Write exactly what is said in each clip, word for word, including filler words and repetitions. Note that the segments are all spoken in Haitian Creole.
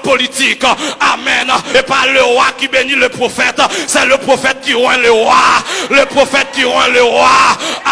politik. Amèn. E pa le roi qui bénit le prophète, c'est le prophète qui oint le roi. Le prophète qui oint le roi.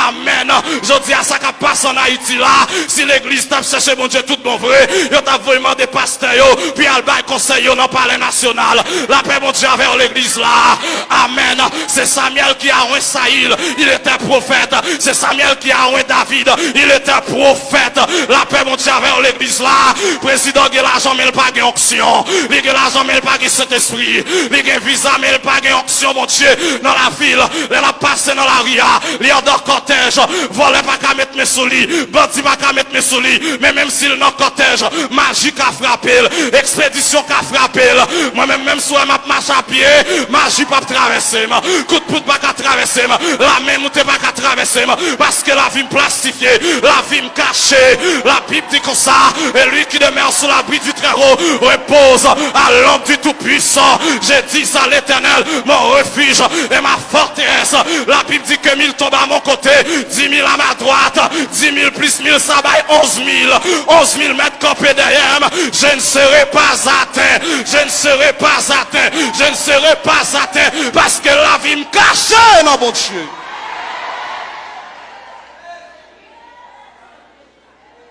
Amèn. Jodi a, sa k ap pase ann Ayiti la, si legliz t ap chèche Bondye tout bon vre, yo t ap voye mande pastè yo pou y al bay konsèy yo nan Palè Nasyonal. Lapè Bondye avè w, legliz la. Amèn. C'est Samuel qui a oint Saül, il était prophète. C'est Samuel qui a oint David, il était prophète. Lapè Bondye avè w, legliz la. Prezidan gen lajan, men l pa gen onksyon. Li gen lajan, men l pa gen Sentespri. Li gen viza, men l pa gen onksyon Bondye nan lavil. Lè l ap pase nan lari a, li andan kòtèj. Vòlè pa ka met men sou li. Bandi pa ka met men sou li. Men menm si l nan kòtèj, maji ka frape l. Ekspedisyon ka frape l. Mwen menm, menm si w wè m ap mache a pye, maji p ap travèse m. Kout poud pa ka travèse m. Lame moute pa ka travèse m. Paske lavi m plastifye. Lavi m kache. Labib di konsa, et lui qui demeure sous l'abri du Très-Haut repose à l'ombre du Tout-Puissant. Je dis à l'Éternel, mon refuge et ma forteresse. Labib di ke mil tonbe à mon côté, dix mille à ma droite, dix mille plis mil, sa bay onz mil. Onz mil mèt kanpe dèyè m. Je ne serai pas atteint. Je ne serai pas atteint. Je ne serai pas atteint. Paske lavi m kache nan Bondye.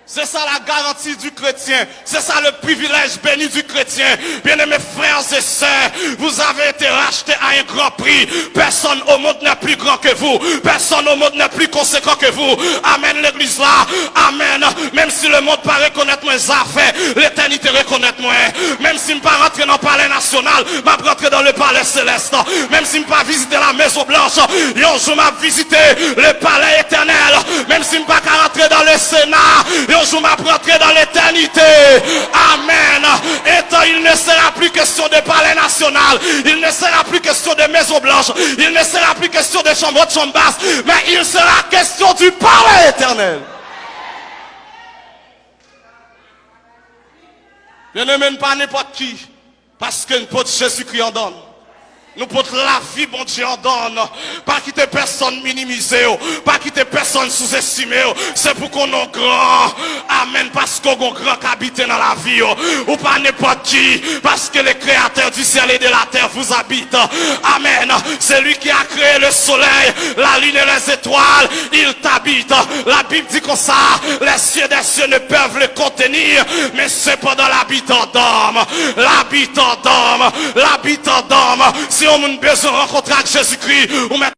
C'est ça la garantie du chrétien. C'est ça le privilège béni du chrétien. Bien-aimés frères et sœurs, vous avez été rachetés à un grand prix. Personne au monde n'est plus grand que vous. Personne au monde n'est plus conséquent que vous. Amèn, legliz la. Amèn. Menm si lemonn pa rekonèt mwen, zafè letènite rekonèt mwen. Menm si m pa rantre nan Palè Nasyonal, m ap rantre dans le palais céleste. Menm si m pa vizite la Maison Blanche, yon jou m ap vizite le palais éternel. Menm si m pa ka rantre dans le Sénat, yon jou m ap rantre dans l'éternité. Amèn. Etan, il ne sera plus question de palais national, il ne sera plus question de Maison Blanche, il ne sera plus question de chanm wòt, chanm bas, mais il sera question du palais éternel. Byeneme, n pa nenpòt ki, paske n pot Jezikri andan n. Nou pot lavi Bondye andan n. Pa kite pèsonn minimize w. Pa kite pèsonn souzestime w. Se pou konnen w gran. Amèn. Paske w gon gran k abite nan lavi w. Ou pa nenpòt ki, paske le Créateur du ciel et de la terre vous habite. Amèn. C'est lui qui a créé le soleil, la lune et les étoiles. Il t'habite. Labib di konsa, les cieux des cieux ne peuvent le contenir, mais cependant l'habite andan m. L'habite andan m. L'habite andan m. Si yon moun bezwen rankontre ak Jezikri, ou mèt